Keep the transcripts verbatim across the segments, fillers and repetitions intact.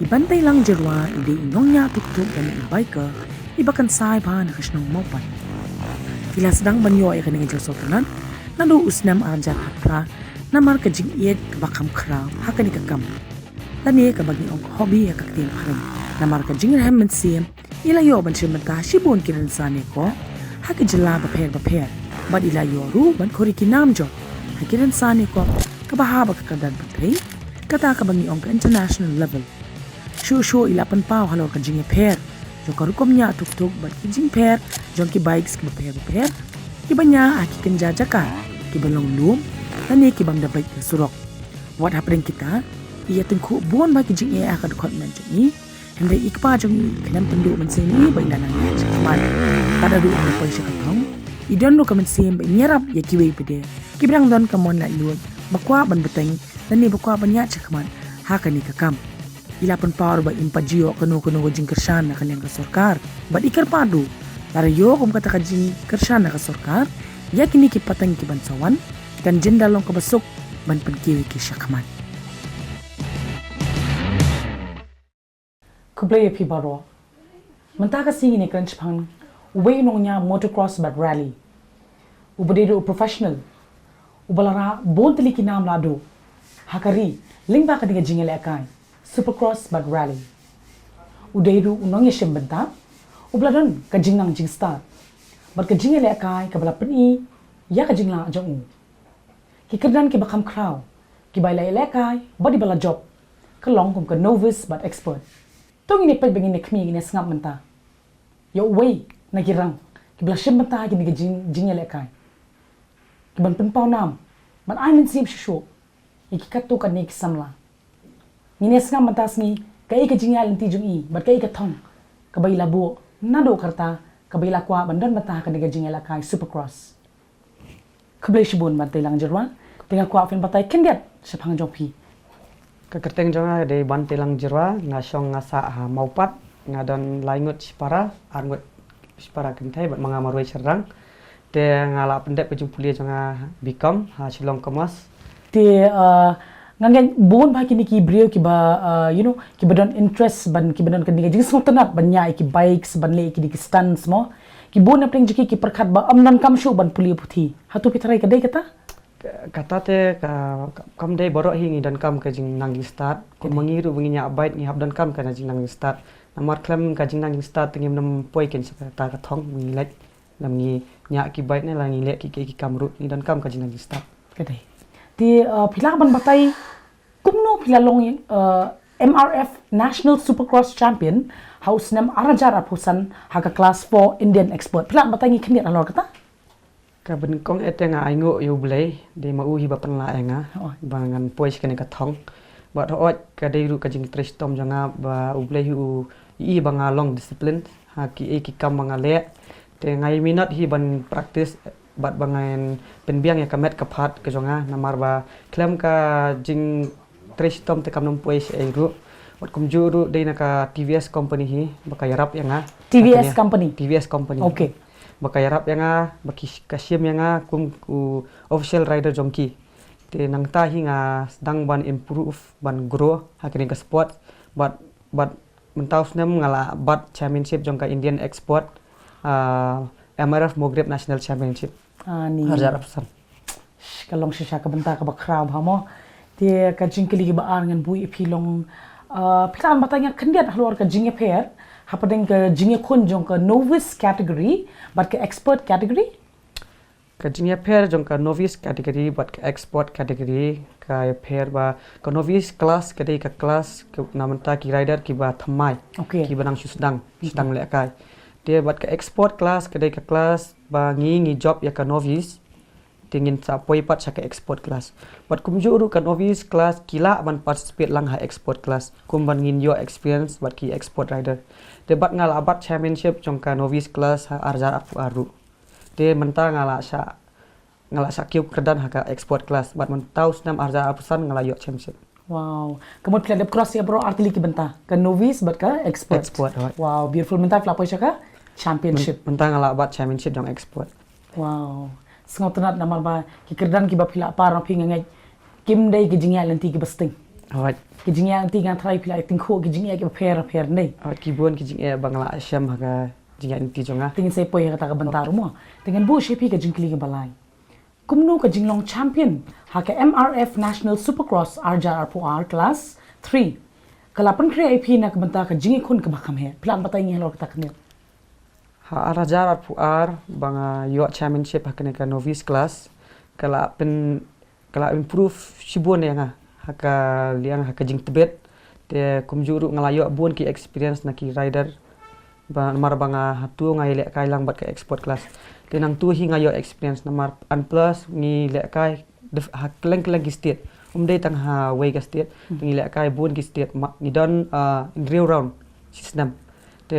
Bantei Langjyrwa i dei i nongñiah tuk tuk bad i biker iba kynsai bha na ka shnong Mawpat. I la sdang ban ïoh ïa kane ka jingsngewtynnat naduh u snem arhajar arphew phra namar ka jingïeit kaba kham khraw ha kane ka kam, lane kaba ngi ong hobby ha ka ktien phareng. Namar ka jingrhem mynsiem i la ïoh ban shim bynta shibun ki rynsan ïakob ha ki jylla bapher bapher bad i la ïoh ruh ban khur ïa ki nam jop ha ki rynsan ïakob kaba hap ha ka kyrdan pyrthei, kata kaba ngi ong ka international level. Shuh shuh i la pynpaw halor ka jingïapher jong ka rukom ñiah tuk tuk bad ki jingpher jong ki bikes kiba pher bapher kiba ñiah ha ki kynja jaka kiba long lum lane ki bym da beit na surok. Wat hapdeng kita, i ïatyngkhuh bun bha ki jingeh ha ka dkhot met jong i. Hynrei i kpa jong i i khlem pynduh mynsiem i ba i la nang ïaid shakhmat. Kat haduh ba i poi sha ka thong, i don ruh ka mynsiem ba in ïarap ïa kiwei pat de kiba dang don ka mon laitluid ba kwah ban bteng lane ba kwah ban ïaid shakhmat ha kane ka kam. I la pynpaw ruh ba im pat ju ïoh kano kano ka jingkyrshan na ka liang ka sorkar bad i kyrpad ruh, lada ïoh kum kata ka jingkyrshan na ka sorkar ïa kine ki pateng kiban sa wan, kan jin da long kaba suk ban pynkiew ïa ki shakhmat. Khublei ïa phi baroh. Mynta ka sngi ngin ïakren shaphang uwei u nongñiah motocross bad rally uba dei ruh u professional uba la rah bun tylli ki nam lahduh ha ka ri lyngba kane ka jingïalehkai Supercross bad rally. U dei ruh u nongïashim bynta uba la don ka jingnang jingstad bad ka jingïalehkai kaba la pyni ïa ka jinglah jong u. Ki kyrdan kiba kham khraw kiba la ïalehkai bad iba la jop ka long kum ka novice bad expert. To ngin ïa peit ba ngin ïa khmih, ngin ïa sngap mynta ïa uwei na ki rang kiba la shim bynta ha kine ki jing, jingïalehkai kiban pynpaw nam ban ai mynsiem shuh shuh ïa ki katto katne ki samla. Ngin ïa sngap mynta sngi kaei ka jingïaid lynti jong i bad kaei ka thong kaba i la buh naduh ka rta kaba i la kwah ban don bynta ha kane ka jingïalehkai Supercross. Khublei shibun Bantei Langjyrwa. Te nga kwah phin batai khyndiat shaphang jong phi. Ka kyrteng jong nga dei Bantei Langjyrwa, nga shong nga sah ha Mawpat, nga don lai ngut shipara, ar ngut shipara kynthei bad ma nga marwei shynrang. Te nga la pyndep ka jingpule jong nga B.Com ha Shillong Commerce. Te, uh, nga ngeit bun bha kine ki briew kiba, uh, you know, kiba don interest ban, kiba don kane ka jingsngewtynnat ban ñiah ïa ki bikes, ban leh ïa kine ki stunts mo. Ki bun na pdeng jong ki ki pyrkhat ba ym donkam shuh ban pule puthi. Hato phi tharai ka dei kata? Ka-, kata te ka, ka, kam dei baroh hi ngi donkam ka jingnang jingstad. Kumba ngi ruh ba ngi ñiah bike ngi hap donkam ka jingnang jingstad. Namar khlem ka jingnang jingstad te ngim nym poi keiñ sha kata ka thong ba ngi leit. Lada ngi ñiah ki bike ne lada ngi leh ki, ki, ki kam ruh ngi donkam ka jingnang jingstad. Ka dei. Te, uh, phi lah ban batai kumno phi la long, uh, M R F National Supercross Champion ha u snem arhajar arphew san ha ka class four Indian Expert. Phi lah ban batai ngi khyndiat halor kata? Ka banyngkong eh te nga ainguh ïa U Blei, dei ma u hi ba pynlah ïa nga, oh, ba ngan poi sha kane ka thong. Bad hooid ka dei ruh ka jingtrei shitom jong nga ba U Blei hi u ïohi ba nga long discipline ha kiei ki kam ba nga leh. Te nga ïa minot hi ban practice bad ba ngan pynbiang ïa ka met ka phad ka jong nga namar ba khlem ka jing trei shitom te kam nym poi shaei ruh. Bad kumjuh ruh dei na ka T V S company hi ba ka ïarap ïa nga. T V S company? T V S company. Okay. Ba ka ïarap ïa nga, ba ki, ka shim ïa nga kum u official rider jong ki. Te nangta hi nga sdang ban improve, ban grow ha kane ka sport. Bad, bad mynta u snem nga la bat championship jong ka Indian Expert, ah, M R F Mawgrep National Championship. Ah, ni. Arhajar arphew san. Sh, ka long shisha ka bynta kaba khraw bha mo. Te ka jingkylli kaba ar ngan buh ïa phi long, ah, phi lah ban batai nga khyndiat halor ka jingïapher hapdeng ka jingïakhun jong ka novice category bad ka expert category? Ka jingïapher jong ka novice category bad ka expert category ka ïapher ba ka novice class ka dei ka class ka na mynta ki rider kiba thymmai. Okay. Kiba nang shu sdang, shu sdang lehkai. Te bad ka expert class ka dei ka class ba ngi ngi jop ïa ka novice. Te ngin sa poi pat sha ka expert class. Bad kumjuh ruh ka novice class ki lah ban participate lang ha expert class. Kum ban ngin ïoh experience bad ki expert rider. Te bad nga la bat championship jong ka novice class ha arhajar arphew ar ruh. Te mynta nga la shah, nga la shah kiew kyrdan ha ka expert class. Bad mynta u snem arhajar arphew san nga la ïoh championship. Wow. Ka mut phi la dep cross ïa baroh ar tylli ki bynta. Ka novice bad ka expert. Expert, hooid. Wow, beautiful. Mynta phi la poi sha ka championship. Myn-, mynta nga la bat championship jong expert. Wow. Sngewtynnat namar ba ki kyrdan kiba phi la par na phi nga ngeit kim dei ki jingïaid lynti kiba sting. Hoi. Ki jingïaid lynti nga tharai phi la ïa tyngkhuh ki jingïaid kiba pher pher ne. Hoi, ki bun ki jingïaid ba nga la shem ha ka jingïaid lynti jong nga. Te ngin sa poi ha kata ka bynta ruh mo. Te ngan buh sha phi ka jingkylli kaba lai. Kumno ka jinglong champion ha ka M R F National Supercross ar hajar arphew ar Class three ka la pynkhreh ïa phi na ka bynta ka jingïakhun kaba kham heh? Phi lah ban batai ngi halor kata ka khyndiat? Ha ar hajar arphew ar ba nga ïoh championship ha kane ka novice class, ka la pyn ka la improve shibun ïa nga ha ka liang ha ka jingtbit. Te kumjuh ruh nga la ïoh bun ki experience na ki rider. Ba namar ba nga hato nga ïalehkai lang bad ka expert class. Te nangto hi nga ïoh experience namar and plus ngi lehkai def-, ha kylleng kylleng ki state. Um dei tang ha wei ka state. Te ngi lehkai bun ki state ma-, ngi don, ah, hynriew round shi snem. Te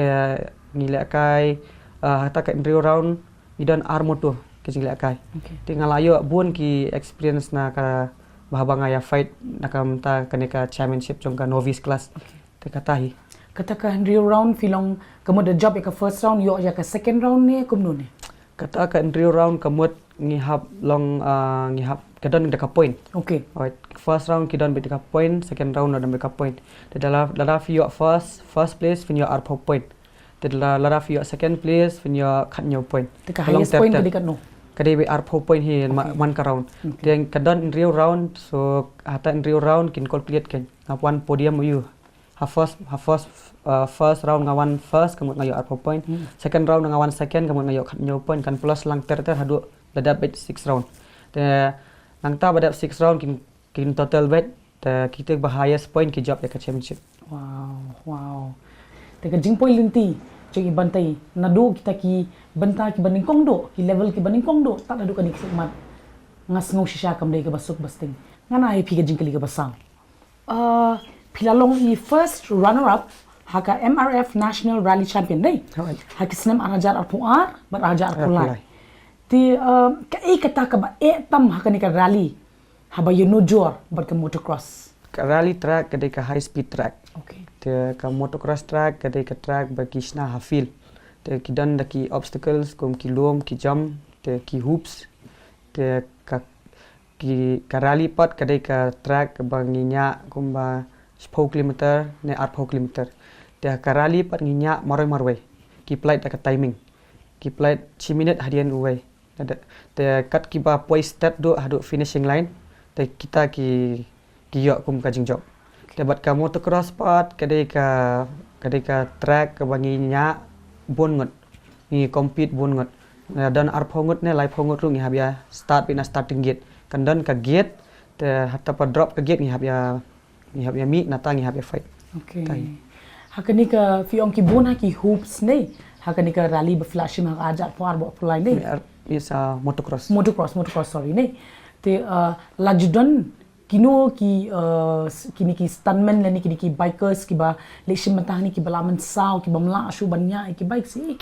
ngi lehkai, ah, ha kata ka hynriew round ngi don ar moto ki jinglehkai. Okay. Te nga la ïoh bun ki experience na ka ba haba nga ïa fight na ka bynta kane ka championship jong ka novice class. Okay. Te kata hi. Kata ka hynriew round phi long ka mut da jop ïa ka first round ïoh ïa ka second round ne kumno ne? Kata ka hynriew round ka mut ngi hap long, ah, ngi hap ka don da ka point. Okay. Alright. First round ki don beit da ka point, second round don beit da ka point. Te lada, lada phi ïoh first, first place phin ïoh arphew point. Te lada, lada phi ïoh second place phin ïoh khathynñiew point. Te ka highest point ka dei katno? Ka dei beit arphew point hi man ka round. Okay. Te ka don hynriew round, so ha kata hynriew round kin calculate kein. Nga wan podium u ïu. Ha first, ha first, uh, first round nga wan first, ka mut nga ïoh arphew point. Hmm. Second round nga wan second, ka mut nga ïoh khathynñiew point, kan plus lang ter ter haduh la dep beit six round. Te nangta ba dep six round kin, kin total beit, te kita ba highest point ki jop ïa ka championship. Wow, wow. Te ka jingpoi lynti jong i Bantei naduh kita ki bynta kiba nyngkong duh, ki level kiba nyngkong duh, tad haduh kane ka khmat, nga sngew shisha kam dei kaba suk ba sting. Ngan ai phi ka jingkylli kaba saw. Uh, phi la long i first runner up ha ka M R F National Rally Champion dei. Hoi. Ha ki snem ar hajar arphew ar bad ar hajar arphew lai. Arphew lai. Te, uh, kaei kata kaba eh tam ha kane ka rally haba ïanujor bad ka motocross? Ka rally track ka dei ka high speed track. Okay. Te ka motocross track ka dei ka track ba ki shna ha field. Te ki don da ki obstacles kum ki lum, ki jump, te ki hoops. Te ka ki, ka rally pat ka dei ka track ba ngi ñiah kumba shiphew kilometer ne arphew kilometer. Te ka rally pat ngi ñiah marwei marwei. Ki plie da ka timing. Ki plie shi minit hadien uwei. Te, te kat kiba poi stet duh haduh finishing line. Te kita ki, ki ïoh kum ka jingjop. Te bad ka motocross pat ka dei ka, ka dei ka track kaba ngi ñiah bun ngut. Ngi compete bun ngut. Nga don arphew ngut ne laiphew ngut ruh ngi hap ïa start beit na starting gate. Kan don ka gate, te hata pa drop ka gate ngi hap ïa, ngi hap ïa mih, nata ngi hap ïa fight. Okay. Tai. Ha kane ka phi ong ki bun ha ki hoops ne? Ha kane ka rally ba phi la shim ha ka ar hajar arphew ar bad arphew lai ne? Ar, is a motocross. Motocross, motocross, sorry ne. Te, uh, la ju don kino ki, uh, s-, kine ki stuntman lane kine ki bikers kiba leit shim bynta hangne kiba la mynsaw, kibym lah shuh ban ñiah ïa ki bike shi.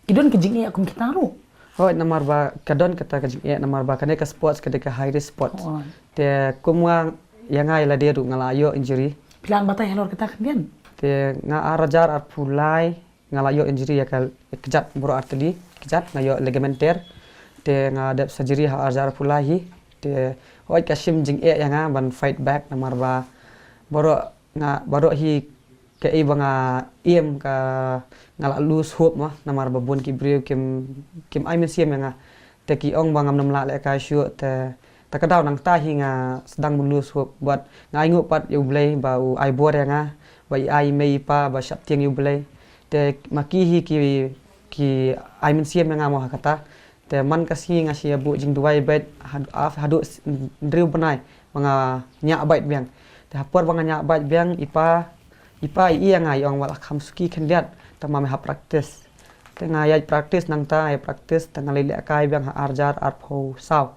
Ki don ki jingeh kum kita ruh. Hooid, namar ba ka don kata ka jingeh namar ba kane ka sports ka dei ka high risk sports. Hooid. Te kum nga ïa nga ïa lade ruh nga la ïoh injury. Phi lah ban batai halor kata khyndiat? Te nga ar hajar arphew lai nga la ïoh injury ïa ka kjat baroh artylli, kjat nga ïoh ligament tear. Te nga dep surgery ha ar hajar arphew lai hi. Te hooid ka shim jingeh ïa nga ban fight back namar ba baroh nga, baroh hi kaei ba nga im ka, nga la lose hope mo, namar ba bun ki briew kim, kim ai mynsiem ïa nga. Te ki ong ba ngam nym lah lehkai shuh, te, te ka daw nangta hi nga sdang ban lose hope. Bad nga ainguh pat ïa U Blei ba u ai bor ïa nga, ba i ai i mei i pa ba sheptieng ïa U Blei. Te ma ki hi ki, ki ai mynsiem ïa nga mo ha kata. Te man ka sngi nga shu ïa buh jingduwai beit had-, af-, haduh s-, hynriew bnai ba nga ñiah beit biang. Te ha por ba nga ñiah beit biang i pa, i pa i ïa nga i ong, wat la kham suki khyndiat, tang ba me hap practice. Te nga ïa practice, nangta ïa practice te nga leit lehkai biang ha ar hajar arphew saw.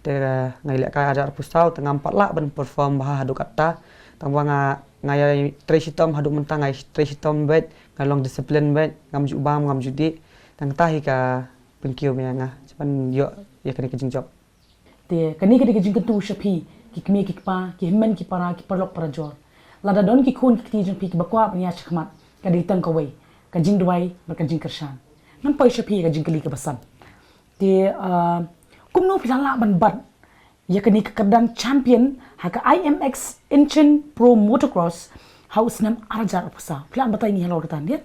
Te nga ïa lehkai ar hajar arphew saw te ngam pat lah ban perform bha haduh katta. Tang ba nga, nga ïa trei shitom haduh mynta nga ïa trei shitom beit, nga long discipline beit, ngam ju bam, ngam ju dih. Nangta hi ka pynkiew ma nga, sa ban ïoh ïa kane ka jingjop. Te kane ka dei ka jingkyntu sha phi ki kmie ki kpa, ki hynmen ki para, ki paralok parajor. Lada don ki khun ki kti jong phi kiba kwah ban ïaid shakhmat, ka dei tang kawei, ka jingduwai bad ka jingkyrshan. Ngan poi sha phi ka jingkylli kaba san. Te, ah, kumno phi la lah ban bat ïa kane ka kyrdan champion ha ka I M X Incheon Pro Motocross ha u snem ar hajar arphew saw. Phi lah ban batai ngi halor kata, Indian?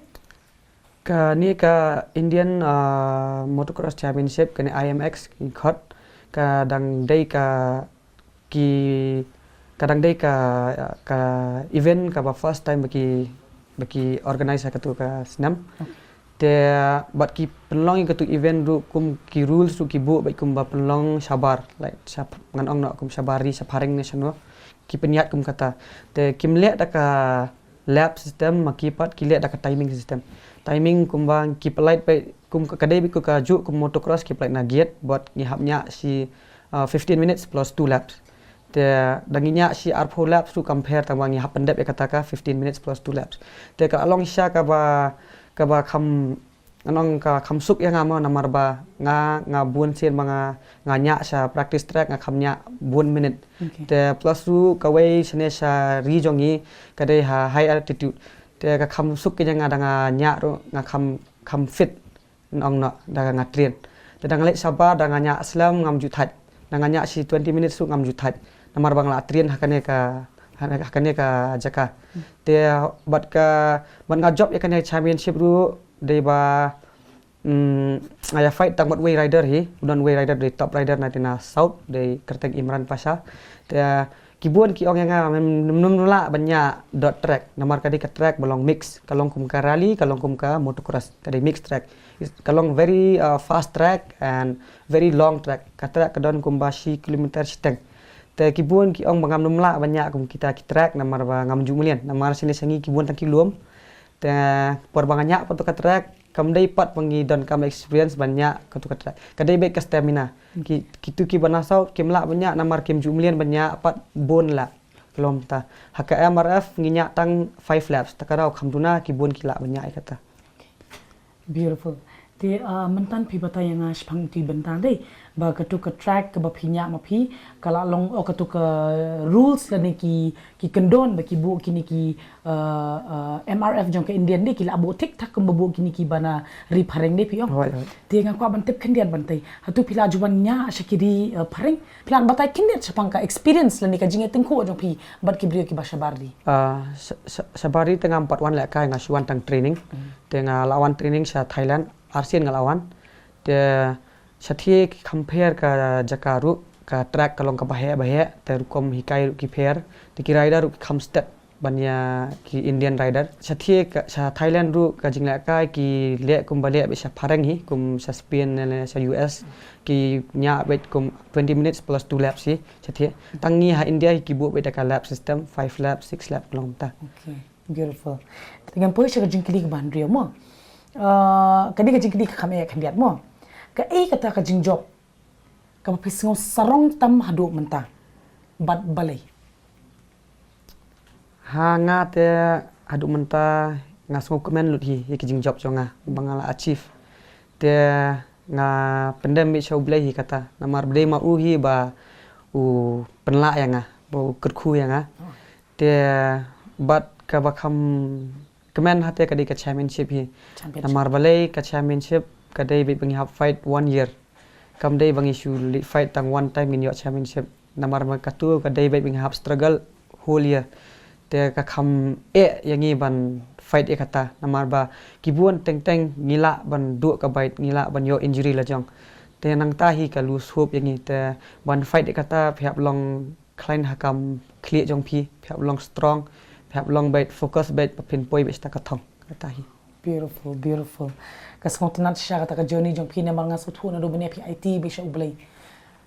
Kane ka Indian, ah, Motocross Championship, kane I M X, ki khot, ka dang dei ka, ki, ka dang dei ka, ka event kaba first time ba ki, ba ki organize ha katu ka snem. Te bad ki pynlong ïa katu event ruh kum ki rules ruh ki buh bad kumba pynlong shabar, like, shap-, ngan ong noh kum shabar ri, shaphareng ne shano. Ki pynïaid kum kata. Te kim leh da ka lap system, ma ki pat ki leh da ka timing system. Timing kumba ki pynlait bad kum ka dei bad ka juh kum motocross, ki pynlait na gate, bad ngi hap ñiah shi, uh, fifteen minutes plus two laps. Te da ngi ñiah shi arphew laps ruh kam pher, tangba ngi hap pyndep ïa kata ka fifteen minutes plus two laps. Te ka long shisha kaba, kaba kham, ngan ong ka kham suk ïa nga mo, namar ba nga, nga bun sien ba nga, nga ñiah sha practice track, nga kham ñiah bun minit. Okay. Te plus ruh kawei shane sha ri jong ngi ka dei ha high altitude. Te ka kham suk ïa nga da nga ñiah ruh nga kham, kham fit, ngan ong noh, da nga train. Te da nga leit shabar, da nga ñiah slem ngam ju thait. Da nga ñiah shi twenty minutes ruh ngam ju thait. Namar ba nga la train ha kane ka, ha, ha kane ka jaka. Te bad ka, bad nga jop ïa kane championship ruh, dei ba, mm, nga ïa fight tang bad wei rider hi, u don wei rider dei top rider na tena South, dei kyrteng Imran Pasha. Te ki bun ki ong ïa nga, mem, mem, mem lah ban ñiah dot track, namar ka dei ka track ba long mix, ka long kum ka rally, ka long kum ka motocross, ka dei mix track. Is, ka long very, uh, fast track and very long track. Ka track ka don kumba shi kilometer shiteng. Te ki bun ki ong ba ngam lah ban ñiah kum kita ki track namar ba ngam ju mlien, namar shane sha ngi ki bun tang ki lum. Te por ba nga ñiah pat tu ka track, kam dei pat ba ngi donkam experience ban ñiah katu ka track. Ka dei beit ka stamina. Ki, kitu kiba na South kim lah ban ñiah namar kim ju mlien ban ñiah pat bun lap. Ka long ta. Ha ka M R F ngi ñiah tang five laps. Ta ka daw kham duna ki bun ki lah ban ñiah ïa kata. Beautiful. Te, uh, mynta phi batai ïa nga shaphang tu i bynta dei ba katu ka track kaba phi ñiah ma phi, ka la long, oh, katu ka rules lane ki, ki kyndon ba ki buh kine ki, uh, uh, M R F jong ka Indian dei, ki la buh thik thak kumba buh kine kiba na ri phareng dei phi ong. Right, right. Te nga kwah ban tip khyndiat ban tei, hato phi la ju wan ñiah sha ki ri, uh, phareng? Phi lah batai khyndiat shaphang ka experience lane ka jingïatyngkhuh jong phi bad ki briew kiba shabar ri? Ah, sha-, sha-, shabar ri te ngam pat wan lehkai, nga shu wan tang training. Mm. Te nga la wan training sha Thailand, arsien nga la wan. Te shathie ki kham pher ka jaka ruh, ka track ka long kaba heh ba heh, te rukom hikai ruh ki pher, te ki rider ruh ki kham stet ban ïa ki Indian rider. Shathie ka, sha Thailand ruh ka jinglehkai ki leh kumba leh beit sha phareng hi, kum sha Spain ne sha U S, ki ñiah beit kum twenty minutes plus two laps hi, shathie. Tang ngi ha India hi ki buh beit da ka lap system, five lap, six lap, ka long ta. Okay, beautiful. Te ngan poi sha ka jingkylli kaba hynriew mo. Ah, ka dei ka jingkylli ka kham eh khyndiat mo. Kaei kata ka jingjop kaba phi sngew sarong tam haduh mynta? Bad balei? Ha nga te haduh mynta nga sngewkmen lut hi ïa ki jingjop jong nga ba nga la achieve. Te nga pyndem beit sha U Blei hi kata, namar ba dei ma u hi ba u pynlah ïa nga, ba u kyrkhu ïa nga. Te bad kaba kham kmen ha te ka dei ka championship hi. Championship. Namar balei ka championship ka dei beit ba ngi hap fight one year. Kam dei ba ngi shu leit fight tang one time ngin ïoh championship. Namar ba katu ka dei beit ba ngi hap struggle whole year. Te ka kham eh ïa ngi ban fight ïa kata. Namar ba ki bun teng teng ngi lah ban duh ka bike, ngi lah ban ïoh injury la jong. Te nangta hi ka lose hope ïa ngi, te ban fight ïa kata phi hap long khlaiñ ha ka khlieh jong phi, phi hap long strong, phi hap long beit focus beit ba phin poi beit sha ka thong. Kata hi. Beautiful, beautiful. Ka sngewtynnat shisha kata ka journey jong phi, namar nga sngewthuh naduh mynne phi aiti beit sha U Blei.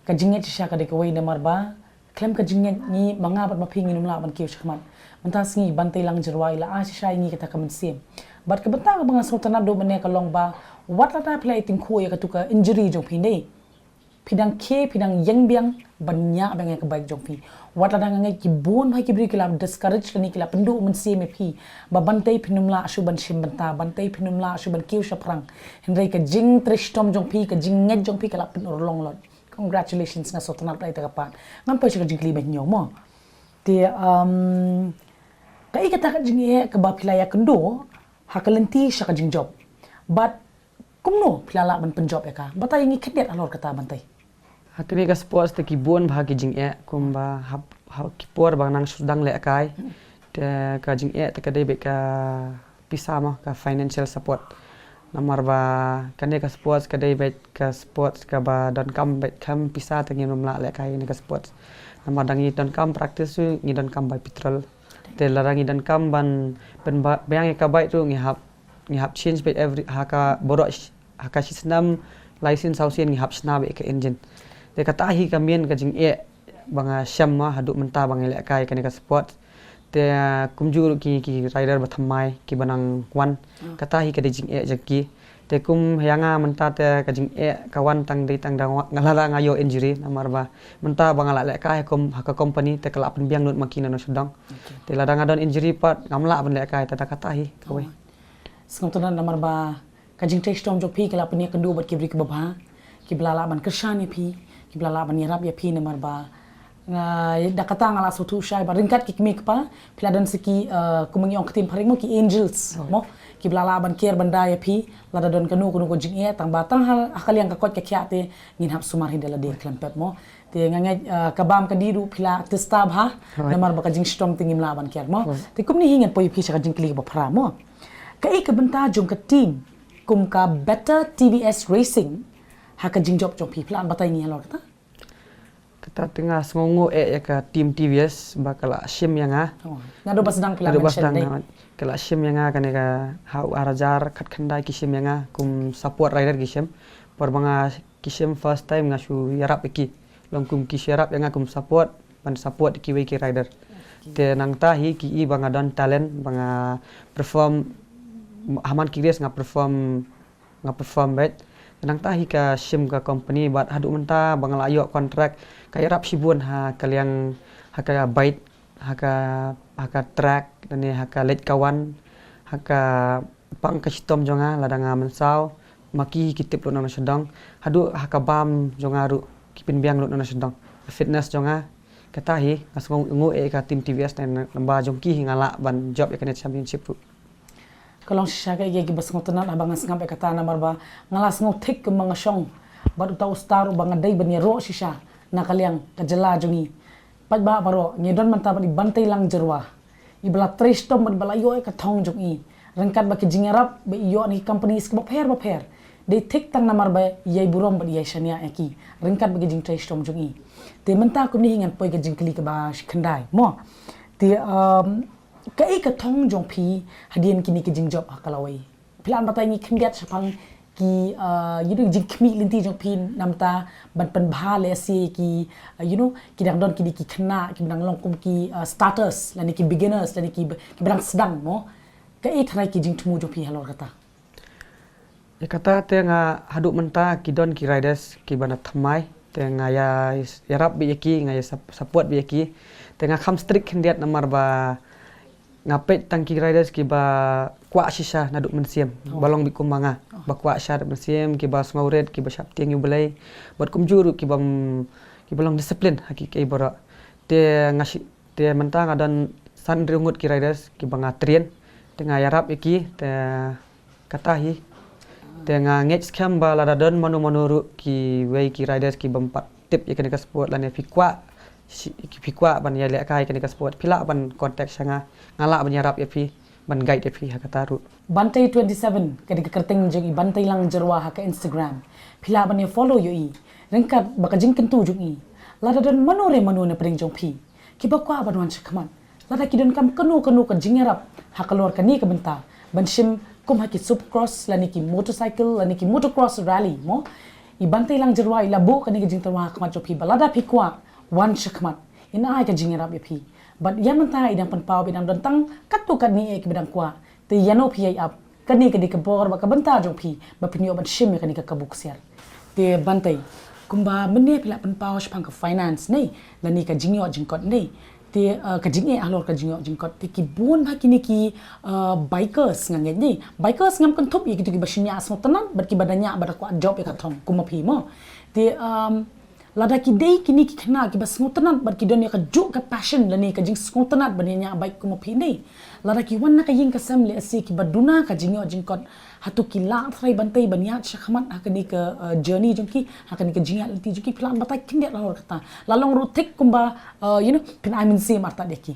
Ka jingngeit shisha ka dei kawei, namar ba khlem ka jingngeit ngi, ma nga bad ma phi ngin ym lah ban kiew shakhmat. Mynta sngi ban tei lang jyrwa i la ai shisha ïa ngi kata ka mynsiem. Bad ka bynta kaba nga sngewtynnat naduh mynne ka long ba wat lada phi la ïatyngkhuh ïa katu ka injury jong phi, ne phi dang khie, phi dang ïeng biang ban ñiah biang ïa ka bike jong phi. Wat lada nga ngeit ki bun bha ki briew ki la discourage lane ki la pynduh mynsiem ïa phi ba ban tei phin ym lah shuh ban shim bynta, ban tei phin ym lah shuh ban kiew shaphrang. Hynrei ka jingtrei shitom jong phi, ka jingngeit jong phi ka la pynurlong lut. Congratulations, nga sngewtynnat ïa kata ka pat. Ngan poi sha ka jingkylli ba hynñiew mo. Te, um, kaei kata ka jingeh kaba phi la ïakynduh ha ka lynti sha ka jingjop? Bad kumno phi la lah ban pynjop ïa ka? Batai ïa ngi khyndiat halor kata, ban tei. Ha kane ka sports te ki bun bha ki jingeh kumba hap ha ki por ba nang sdang lehkai. Te ka jingeh te ka dei beit ka pisa mo, ka financial support. Namar ba kane ka sports ka dei beit ka sports kaba donkam beit kam pisa te ngim lah lehkai kane ka sports. Namar da ngi donkam practice ruh ngi donkam bai petrol. Te lada ngi donkam ban pynbiang ïa ka bike ruh ngi hap ngi hap change beit every ha ka baroh ha ka shi snem lai sien saw sien ngi hap shna beit ka engine. Te kata hi ka main ka jingeh ba nga shem ma haduh mynta ba nga lehkai kane ka sports. Te kumjuh ruh ki ki rider ba thymmai kiba nang wan. Kata hi ka dei jingeh jong ki. Te kum ïa nga mynta te ka jingeh ka wan tang dei tang da nga lada nga ïoh injury namar ba mynta ba nga la lehkai ha ka company te ka la pynbiang lut ma ki na Nongshndong. Te lada nga don injury pat ngam lah ban lehkai te da kata hi kawei. Sngewtynnat namar ba ka jingtrei shitom jong phi ka la pynïakynduh bad ki briew kiba bha kiba la lah ban kyrshan ïa phi, kiba la lah ban ïarap ïa phi namar ba nga da kata nga la sngewthuh shai ba ryngkat ki kmie kpa phi la don sa ki, eh, kum ngi ong ktien phareng mo, ki angels mo, kiba la lah ban care ban da ïa phi lada don kano kano ka jingeh tang ba tang ha ka liang ka koit ka khiah te ngin hap sumar hi da lade khlem pep mo. Te nga ngeit, eh, ka bam ka dih ruh phi la testa bha namar ba ka jingshitom te ngim lah ban care mo. Te kumne hi ngan poi ïa phi sha ka jingkylli kaba phra mo. Kaei ka bynta jong ka team kum ka Better T V S Racing ha ka jingjop jong phi? Phi lah ban batai ngi halor kata? Kata te nga sngewnguh eh ïa ka team T V S ba ka la shim ïa nga. Naduh ba sdang phi la mention dei. Ka la shim ïa nga kane ka ha u ar hajar khatkhyndai ki shim ïa nga kum support rider ki shim. Por ba nga ki shim first time nga shu ïarap ïa ki. Long kum ki shu ïarap ïa nga kum support ban support ïa kiwei ki rider. Te nangta hi ki i ba nga don talent ba nga perform ha man ki race nga perform nga perform beit. Te nangta hi ka shim ka company bad haduh mynta ba nga la ïoh contract ka ïarap shibun ha ka liang ha ka bike ha ka ha ka track lane ha ka leit ka wan ha ka pang ka shitom jong nga lada nga mynsaw ma ki ki tip lut na Nongshndong haduh ha ka bam jong nga ruh ki pynbiang lut na Nongshndong. Fitness jong nga kata hi nga sngewnguh eh ka team T V S namar ba jong ki hi nga lah ban jop ïa kane championship ruh. Ka long shisha kaei kaei kiba sngewtynnat haba nga sngap ïa kata namar ba nga la sngew thik kumba nga shong bad uta u star uba nga dei ban ïaroh shisha na ka liang ka jylla jong ngi. Paidbah baroh ngi don mynta bad i Banteilang Jyrwa iba la trei shitom bad iba la ïoh ïa ka thong jong i ryngkat bad ki jingïarap ba i ïoh na ki companies kiba pher ba pher. Dei thik tang namar ba i ïai burom bad i ïai shaniah ïa ki ryngkat bad ki jingtrei shitom jong i. Te mynta kumne hi ngan poi ka jingkylli kaba shi khyndai mo. Te, um, kaei ka thong jong phi hadien kine ki jingjop ha ka lawei? Phi lah ban batai ngi khyndiat shaphang ki, uh, you know, jingkhmih lynti jong phi namar ban pynbha lehse ki, uh, you know, ki dang don kine ki khynnah kiba dang long kum ki, uh, starters lane ki beginners lane ki kiba dang sdang mo. Kaei tharai ki jingthmu jong phi halor kata? Ïa kata te nga haduh mynta ki don ki riders kiba na thymmai te nga ïa ïarap beit ïa ki nga ïa support beit ïa ki. Te nga kham strict khyndiat namar ba nga peit tang ki riders kiba kwah shisha naduh mynsiem ba long beit kumba nga ba kwah shisha naduh mynsiem kiba sngewrit kiba sheptieng ïa U Blei bad kumjuh ruh kiba kiba long discipline ha ki kaei baroh. Te nga shi Te mynta nga don san hynriew ngut ki riders kiba nga train. Te nga ïarap ïa ki te kata hi. Te nga ngeit skhem ba lada don mano mano ruh kiwei ki riders kibym pat tip ïa kane ka sport lane phi kwah phi kwah ban ïalehkai ïa kane ka sport phi lah ban contact sha nga. Nga lah ban ïarap ïa phi ban guide ïa phi ha kata ruh. Bantei twenty seven ka dei ka kyrteng jong i Banteilang Jyrwa ha ka Instagram. Phi lah ban ïa follow ïa i ryngkat ba ka jingkyntu jong i. Lada don mano re mano na pdeng jong phi kiba kwah ban wan shakhmat lada ki donkam kano kano ka jingïarap ha ka lor kane ka bynta ban shim kum ha ki supercross lane ki motorcycle lane ki motocross rally mo. I Banteilang Jyrwa i la buh kane ka jingtyrwa ha khmat jong phi ba lada phi kwah wan shakhmat in ai ka jingïarap ïa phi. Bad ïa mynta i dang pynpaw ba i dang don tang katto katne eh kiba dang kwah. Te ïa no phi ïai ap kane ka dei ka bor bad ka bynta jong phi ba phin ïoh ban shim ïa kane ka kabu ksiar. Te Bantei kumba mynne phi la pynpaw shaphang ka finance ne lane ka jingïoh jingkot ne te, uh, ka jingeh halor ka jingïoh jingkot te ki bun bha kine ki, uh, bikers nga ngeit ne bikers ngam kynthup ïa kito kiba shaniah sngewtynnat bad kiba da ñiah bad da kwah jop ïa ka thong kum ma phi mo. Te, um, lada ki dei kine ki khynnah kiba sngewtynnat bad ki don ïa kajuh ka passion lane ka jingsngewtynnat ban ïa ñiah bike kum ma phi ne. Lada ki wan na ka ïing ka sem lehse kiba duna ka jingïoh jingkot Hato ki lah trai ban tei ban ïaid shakhmat ha kane ka, uh, journey jong ki, ha kane ka jingïaid lynti jong ki, phi lah ban batai khyndiat halor kata. La long ruh thik kumba, uh, you know, phin ai mynsiem artat ïa ki.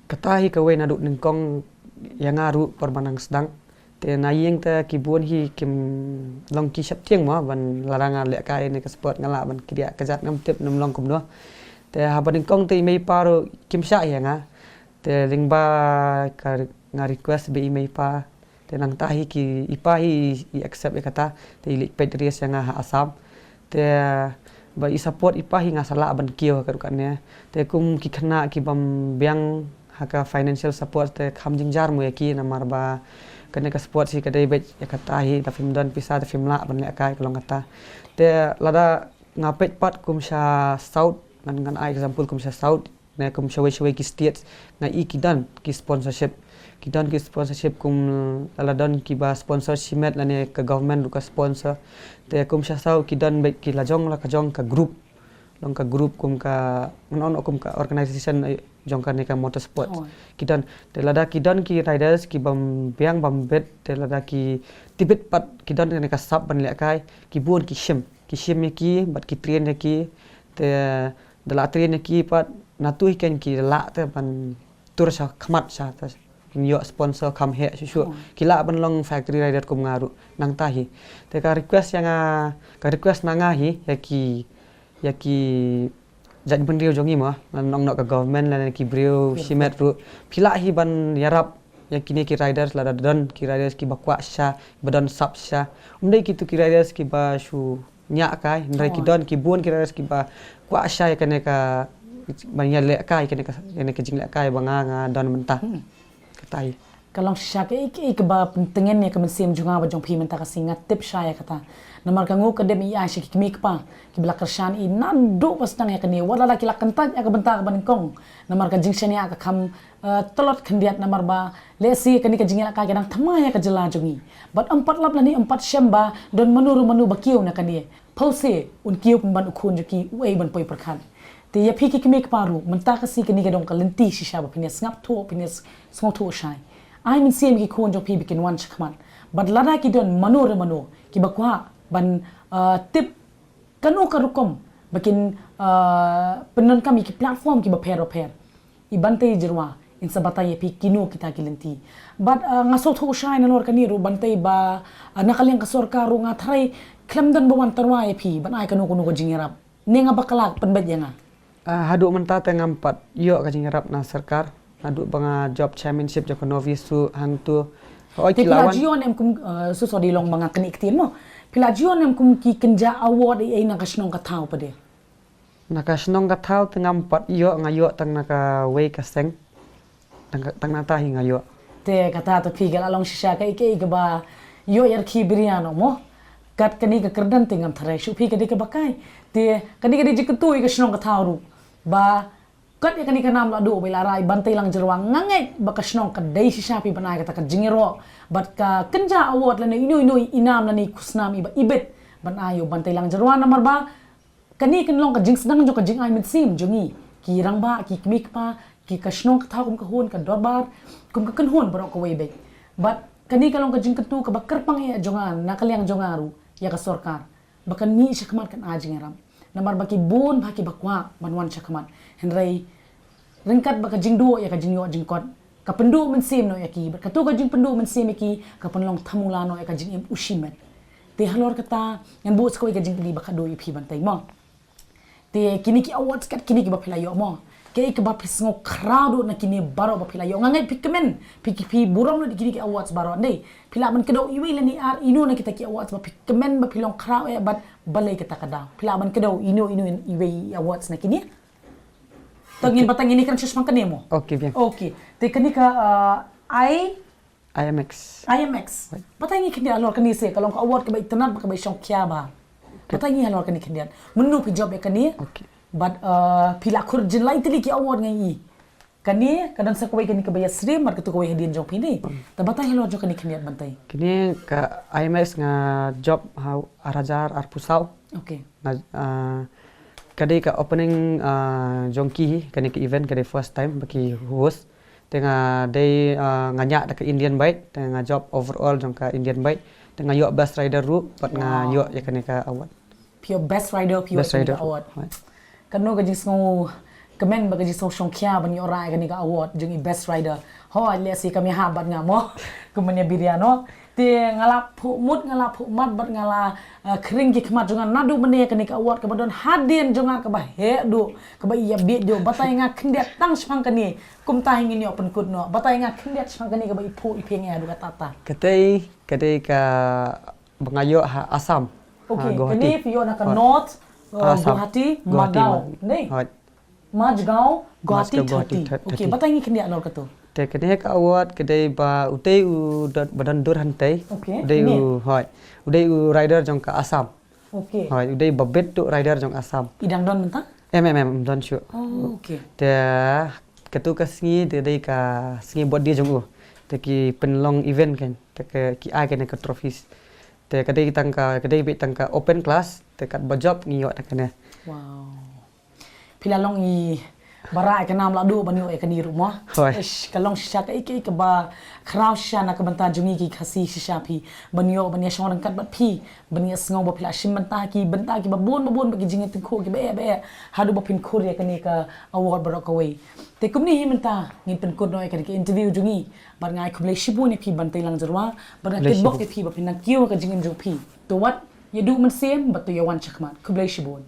Kata hi kawei naduh nyngkong ïa nga ruh por ba nang sdang. Te na ïing te ki bun hi kim long ki sheptieng mo ban lada nga lehkai ne ka sport nga lah ban kdiah kjat ngam tip nam long kumno. Te haba nyngkong te i mei i pa ruh kim shah ïa nga. Te lyngba ka nga request bad i mei i pa. Te nangta hi ki i pa hi i accept ïa kata. Te i leit peit risk ïa nga ha Assam. Te ba i support i pa hi nga sa lah ban kiew ha ka rukom kane. Te kum ki khynnah ki bym biang ha ka financial support te kham jynjar mo ïa ki namar ba kane ka sport hi ka dei beit ïa kata hi, lada phim don pisa te phim lah ban lehkai ka long kata. Te lada nga peit pat kum sha South, ngan, ngan ai example kum sha South, ne kum shawei shawei ki state nga i ki don ki sponsorship. Ki don ki sponsorship kum lada don kiba sponsor shimet lane ka government ruh ka sponsor. Te kum sha South ki don beit ki la jong la ka jong ka group. Long ka group kum ka, ngan ong kum ka organization, eh, jong kane ka motorsport. Oh. Ki don, te lada ki don ki riders ki bym biang bym bit, te lada ki tip bit pat ki don kane ka sap ban lehkai, ki bun ki shim. Ki shim ïa ki, bad ki train ïa ki, te da la train ïa ki pat, naduh hi kein ki lah te ban tur shakhmat sha te. Kin ïoh sponsor kham heh shuh shuh. Oh. Ki lah ban long factory rider kum nga ruh nangta hi. Te ka request ïa nga, ka request na nga hi, ïa ki, ïa ki jaitbynriew jong ngi mo, ngan ong noh ka government lane ki briew shimet ruh. Phi lah hi ban ïarap ïa kine ki riders lada don ki riders kiba kwah shisha, ba don sap shisha. Ym dei kito ki riders kiba shu ñiah kai, hynrei ki don ki bun ki riders kiba kwah shisha ïa kane ka ban ïalehkai, kane ka, kane ka jinglehkai ba nga, nga don mynta. Hmm. Kata hi. Ka long shisha kaei kaei kaba pyntngen ïa ka mynsiem jong nga bad jong phi mynta ka sngi, nga tip shisha ïa kata. Namar ka nguh ka dep i ai sha ki kmie kpa kiba la kyrshan ïa i naduh ba sdang ïa kane, wat la ki la kyntait ïa ka bynta kaba nyngkong. Namar ka jingshaniah ka kham, eh, tlot khyndiat namar ba lehse kane ka jingïalehkai ka dang thymmai ïa ka jylla jong ngi. Bad ym pat lap lane ym pat shem ba don mano ruh mano ba kiew na kane. Phewse un kiew pynban u khun jong ki uei ban poi pyrkhat. Te ïa phi ki kmie kpa ruh, mynta ka sngi kane ka dei ka lynti shisha ba phin ïa sngap thuh, phin ïa sngewthuh shai. Ai mynsiem ïa ki khun jong phi ba kin wan shakhmat. Bad lada ki don mano re mano kiba kwah ban, uh, tip kano ka rukom ba kin, uh, pyndonkam ïa ki platform kiba pher ba pher. I Bantei Jyrwa in sa batai ïa phi kino kita ki lynti. Bad, uh, nga sngewthuh shai nalor kane ruh Bantei ba, uh, na ka liang ka sorkar ruh nga tharai khlem don ba wan tyrwa ïa phi ban ai kano kano ka jingïarap. Ne nga bakla pynbeit ïa nga. Ah, haduh mynta te ngam pat ïoh ka jingïarap na sorkar. Haduh ba nga job chairmanship jong ka Novi Su hangtu. Hooid. Te ki phi la wan jio ne em kum, uh, so sorry long ba nga knieh ktien mo. Phi la jio ne em kum ki kynja award ei ei na ka shnong ka thaw pat de? Na ka shnong ka thaw te ngam pat ïoh, nga ïoh tang na kawei ka seng. Tang, tang nangta hi nga ïoh. Te kata te phi ka la long shisha kaei kaei kaba ïoh ïa ki briew noh mo. Kat kane ka kyrdan te ngam tharai shuh phi ka dei kaba kai. Te kane ka dei jingkyntu ïa ka shnong ka thaw ruh. Ba kat ïa kane ka nam la duh ba i la rai Bantei Langjyrwa, nga ngeit ba ka shnong ka dei shisha phi ban ai kata ka jingïaroh. Bad ka kynja award lane ino ino i nam lane i khusnam iba ibit ban ai ïa u Bantei Langjyrwa namar ba kane kan long ka jingsdang jong ka jingai mynsiem jong ngi ki rangbah, ki kmie kpa, ki ka shnong ka thaw kum ka hun, ka dorbar kum ka kynhun baroh kawei beit. Bad kane ka long ka jingkyntu kaba kyrpang ïa jong nga na ka liang jong nga ruh ïa ka sorkar ba kan mih shakhmat kan ai jingïarap. Namar ba ki bun bha kiba kwah ban wan shakhmat. Hynrei ryngkat bad ka jingduh ïa ka jingïoh jingkot, ka pynduh mynsiem noh ïa ki, bad kato ka jingpynduh mynsiem ïa ki ka pynlong thymmula noh ïa ka jingim u shimet. Te halor kata ngan buh sa kawei ka jingkylli ba khatduh ïa phi Bantei mo. Te kine ki awards kat kine kiba phi la ïoh mo, kaei kaba phi sngewkhraw duh na kine baroh ba phi la ïoh? Nga ngeit phi kmen, phi, phi burom duh na kine ki awards baroh, ne? Phi lah ban kdew iwei lane ar ino na kita ki awards ba phi kmen ba phi long khraw eh bad balei kata ka daw? Phi lah ban kdew ino ino iwei awards na kine? To ngin batai ïa kane kren shuh shaphang kane mo. Okay, biang. Okay. Te kane ka, uh, I I M X. I M X. Right. Batai ïa ngi khyndiat halor kane se, ka long ka award kaba itynnad bad kaba i shongkhia bha. Okay. Batai ïa ngi halor kane khyndiat. Mynno phi jop ïa kane? Okay. Bad, uh, phi la khur jin lai tylli ki award nga i. Kane ka don sa kawei kane kaba ïasyriem bad kato kawei hadien jong phi ne. Hmm. Te batai halor jong kane khyndiat Bantei. Kane ka I M X nga jop ha ar hajar arphew saw. Okay. Nga, uh, ka dei ka opening, uh, jong ki hi, kane ka event ka dei first time ba ki host. Te nga dei, ah, nga ñiah da ka Indian Bike, te nga jop overall jong ka Indian Bike. Te nga ïoh best rider ruh, bad nga ïoh ïa kane ka award. Phi ïoh best rider, phi ïoh kane ka award. Katno ka jingsngew kmen bad ka jingsngew shongkhia ban ïoh rai kane ka award jong i best rider. Hooid, lehse kam ïahap bad nga mo. Kumne Biria no. Te nga la phuh mut, nga la phuh mat bad nga la, eh, khring ki khmat jong nga naduh mynne kane ka award kaba don hadien jong nga kaba heh duh, kaba ïa bit duh. Batai nga khyndiat tang shaphang kane. Kumta hi ngin ïoh pynkut noh. Batai nga khyndiat shaphang kane kaba i phuh i phi nga ïa duh kata ta. Katei, katei ka ba nga ïoh ha Assam. Okay, kane phi ïoh na ka North, uh, Guwahati, Magao. Hooid. Majgaon, Guwahati thirty. Okay, batai ngi khyndiat halor kato. Te kane ka award ka dei ba utei u don, ba don dur hangtei. Okay. Utei u, hooid. Utei u rider jong ka Assam. Okay. Hooid, utei ba bit duh rider jong Assam. I dang don mynta? Em, em, em, don shuh. Oh, okay. Te kato ka sngi te dei ka sngi birthday jong u. Te ki pynlong event kan. Te ki ai kane ka trophies. Te ka dei tang ka, ka dei beit tang ka open class, te katba jop ngi ïoh da kane. Wow. Phi la long i ba rah ïa ka nam la duh ban ïoh ïa kane ruh mo. Hooid. Ish, ka long shisha kaei kaei kaba khraw shisha na ka bynta jong ngi ki Khasi shisha phi. Ban ïoh ban ïa shong ryngkat bad phi. Ban ïa sngew ba phi la shim bynta ki bynta kiba bun ba bun bad ki jingïatyngkhuh kiba eh ba eh. Haduh ba phin khur ïa kane ka award baroh kawei. Te kumne hi mynta ngin pynkut noh ïa kane ka interview jong ngi. Bad nga ai khublei shibun ïa phi Bantei Langjyrwa. Bad nga kitbok ïa phi ba phin nang kiew ha ka jingim jong phi. To wat ïa duh mynsiem bad to ïa wan shakhmat. Khublei shibun.